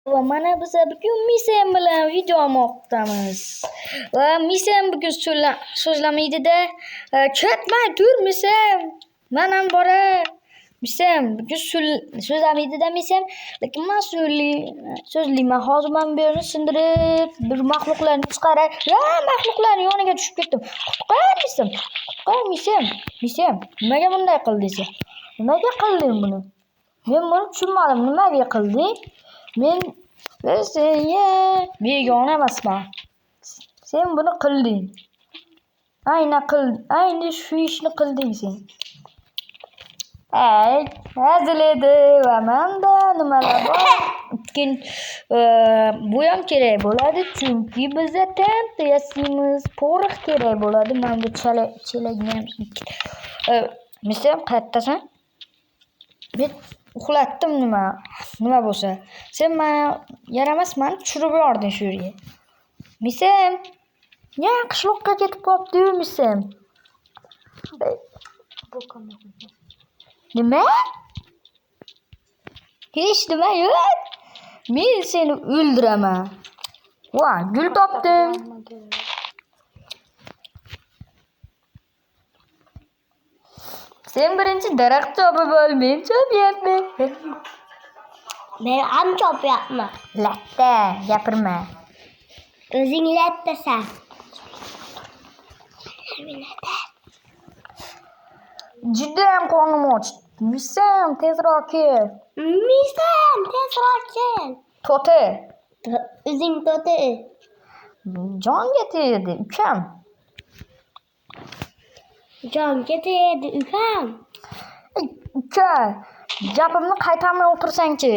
Va mana biz bugun Misem bilan video olmoqdamiz. Va Misem bugun so'zlamaydi-da. Ketmay tur Misem. Men ham boray. Misem bugun so'zlamaydi-da Misem. Lekin men so'zlayman. Hozir men bu yerni sindirib, bir maxluqlarni chiqaray. Ya, maxluqlarning yoniga tushib ketdim. Qutqar Misem. Qutqar Misem. Misem, nimaga bunday qilding sen? Nimaga qilding buni? Men buni tushunmadim. Nimaga qilding? Men senga begona emasman. Sen buni qilding. Ayni shu ishni qilding sen. Ay, hazil edi va menda nimalar bor? Bu ham kerak bo'ladi, chunki biza TNT yasaymiz. Porox kerak bo'ladi. Men bu chelakni ham Misem, qayerdasan? Men uxlatdim nima bo'lsa. Sen meni yaramas, meni tushirib yubording shu yerga. Misem, ya qishloqqa ketib qolibdi-yu Misem. Nima? Hech nima yo'q. Men seni o'ldiraman. Va, gul topdim. Sen birinchi daraxt chopib ol, men chopyapman. Men ham chopyapman. Latta, gapirma. O'zing lattasan. Judayam qornim och. Misam, tezroq kel. Misam, tezroq kel. To'ti. O'zing to'ti. Jonga tegdi, ukam. Jonga tegdi, ukam. Uka, gapimni qaytarmay o'tirsangchi.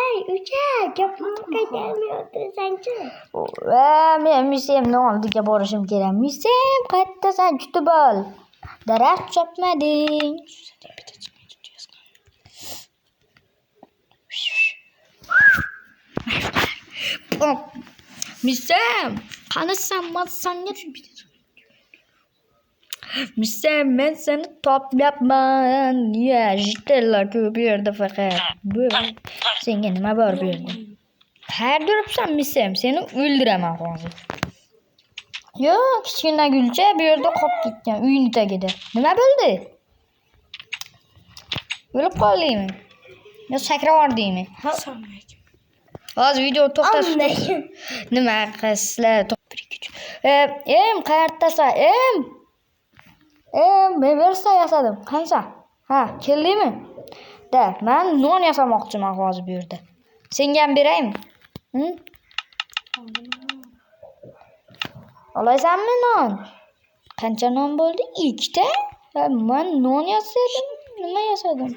Ey, uka, gapimni qaytarmay o'tirsangchi. Va, men Misemni oldiga borishim kerak. Misem, qayerdasan? Kutib ol. Daraxt chopmading. Misem, qanisan, man sanga Misem, men seni topyapman. Ya, jitellar ko'p bu yerda faqat. Bu senga nima bor bu yerda? Qayerda yuribsan Misem? Seni o'ldiraman hozir. Yo'q, kichkina gulcha bu yerda qolib ketgan uyning tagida. Nima bo'ldi? O'lib qoldingmi? Yo, sakrab yubordingmi? Hozir video to'xtatib. Nima qilsizlar? Em, qayerdasan? Em. Em, men versa yasadim. Qancha? Ha, keldingmi? Da, men non yasamoqchiman hozir bu yerda. Senga ham beraymi? Olasanmi non? Qancha non bo'ldi? 2ta. Ha, men non yasadim. Nima yasadim?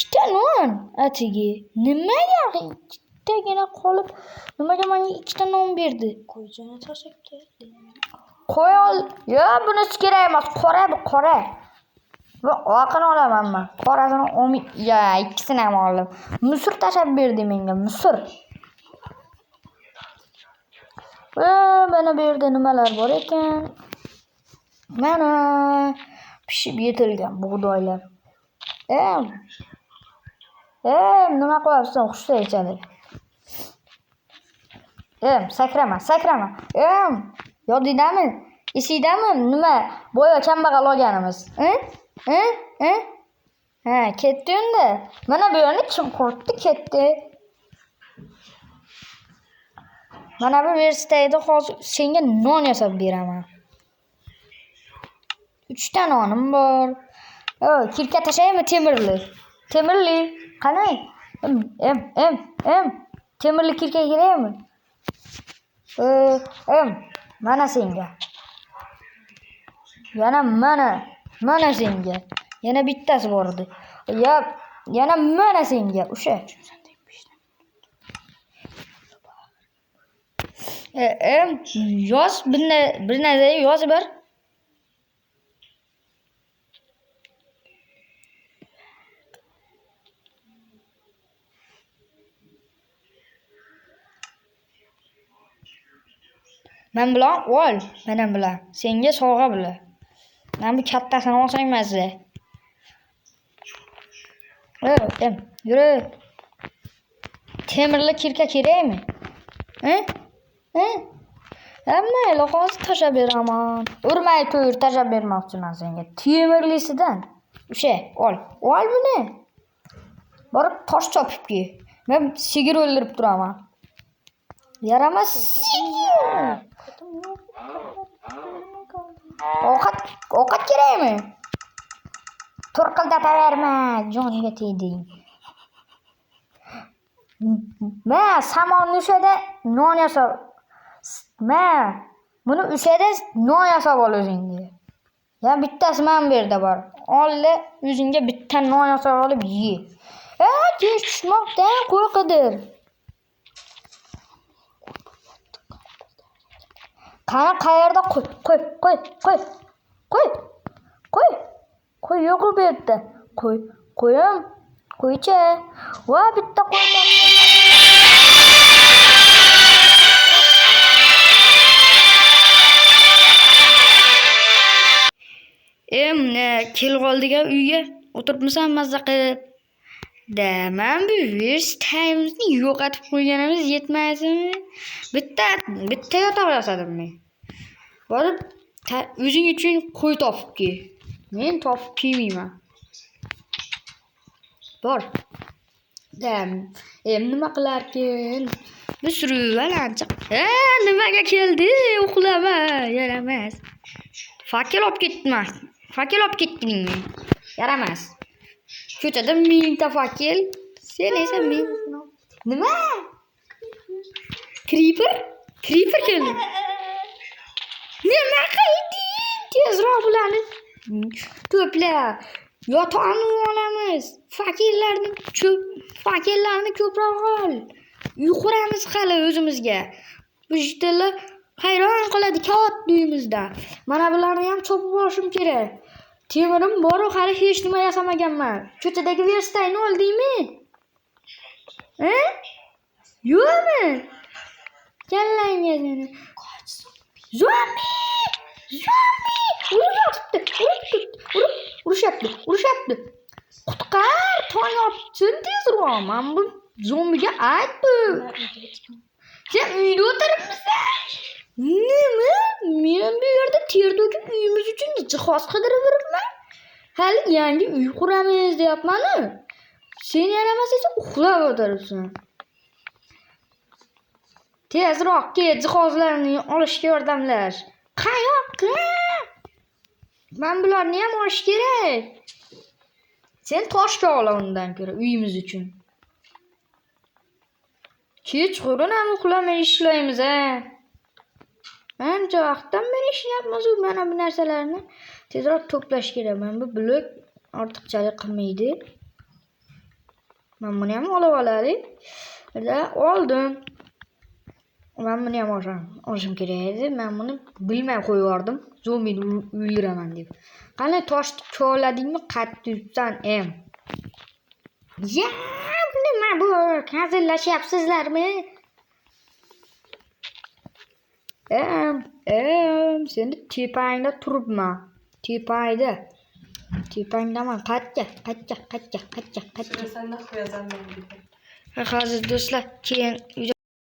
2ta non atigi. Nimaga ikkitagina qolib, nimaga menga 2ta non berdi? Qo'ychani tashlab ketdi. Qo'y ol. Yo, bunisi kerak emas. Qora bu, qora. Bu oqini olaman men. Qorasini olmay, ya, ikkisini ham oldim. Musur tashlab berdi menga, musur. Va mana bu yerda nimalar bor ekan? Mana pishib yetilgan bug'doylar. Nima qilyapsan? Xushsa ichadi. Sakrama, sakrama. Yodingdami? Esingdami? Nima? Boya kambag'al olganimiz. Ha, ketdi unda. Mana bu yerni kim quritdi? Ketdi. Mana bu verstayda hozir senga non yasab beraman. 3 ta nonim bor. Kirka tashlaymi temirli? Temirli. Qani? M. Temirli kirka kerakmi? M. Mana senga. Yana mana senga. Yana bittasi bor edi. Ya, yana mana senga. O'sha. Yoz bir narsa yoz bir. Men bilan ol, men bilan. Senga sovg'a bular. Men bu kattasini olsang mazza. Em, yur. Temirli kirka kerakmi? He? He? Mayli, hozir tashlab beraman. Urmay tur, tashlab bermoqchiman senga. Temirlisidan. O'sha, ol. Ol buni. Borib tosh chopib kel. Men sigir o'ldirib turaman. Yaramas sigir. Ovqat kerakmi? To'rqildataverma, jonga tegding. Ma, samonni o'shada non yasab. Ma, buni o'shada non yasab ol o'zingga. Ya bittasi mana bu yerda bor. Ol-da o'zingga bitta non yasab olib ye. Kech tushmoqda, qo'y qidir. Qani qayerda qo'y, qo'y, qo'y, qo'y. Qo'y. Qo'y. Qo'y yo'q bu yerda. Qo'y, qo'yim. Qo'ycha. Va bitta qo'y. Kelib oldik uyga. O'tiribmisan mazza qilib. Da, men bu first time'ni yo'qotib qo'yganimiz yetmaysimi? Bitta yotoq yasadim men. Borib o'zing uchun qo'y topib kel. Men topib kelmayman. Bor. Da, nima qilarkin? Bu suruv ancha. Nimaga keldi? Uxlama, yaramas. Fakel olib ketma. Fakel olib ketdingmi? Yaramas. Ko'chada mingta fakel. Sen esa ming. Nima? Creeper? Creeper keldi. Nima qilding? Tezroq bularni to'pla. Yotoqni olamiz. Fakellarni ko'proq ol. Uy quramiz hali o'zimizga. Bu jitellar hayron qoladi katta uyimizda. Mana bularni ham chopib olishim kerak. Temirim bor-u, hali hech nima yasamaganman. Ko'chadagi verstayni oldingmi? He? Yo'qmi? Kallangga seni. Zombi! Zombi! Urib yotibdi. Urib turibdi. Urib, urishyapti. Urishyapti. Qutqar, tong otsin tezroq. Men bu zombiga aytdim. Sen uyda o'tiribmisan? Nima? Men bu yerda ter to'kib uyimiz uchun jihoz qidirib yuribman. Hali yangi uy quramiz deyapman-u. Sen yaramas esa uxlab o'tiribsan. Tezroq kel, jihozlarni olishga yordamlash. Qayoqqa? Men bularni ham olish kerak. Sen toshga ol undan ko'ra uyimiz uchun. Kechqurun ham uxlamay ishlaymiz-a. Ancha vaqtdan beri ishlayapmiz u mana bu narsalarni tezroq to'plash kerak. Mana bu blok ortiqchalik qilmaydi. Men buni ham olib olaylik. Da oldim. Men buni ham olishim kerak edi. Men buni bilmay qo'yib yubordim. Zombini o'ldiraman deb. Qani tosh kovladingmi? Qattiqsan em. Ya, nima bu? Hazillashyapsizlarmi? Seni tepangda turibman. Tepangda. Tepangdaman. Qayerga? Qayerga? Qayerga? Qayerga? Qayerga? Sen nahva yazan ben gibi. Hozir do'stlar, keyin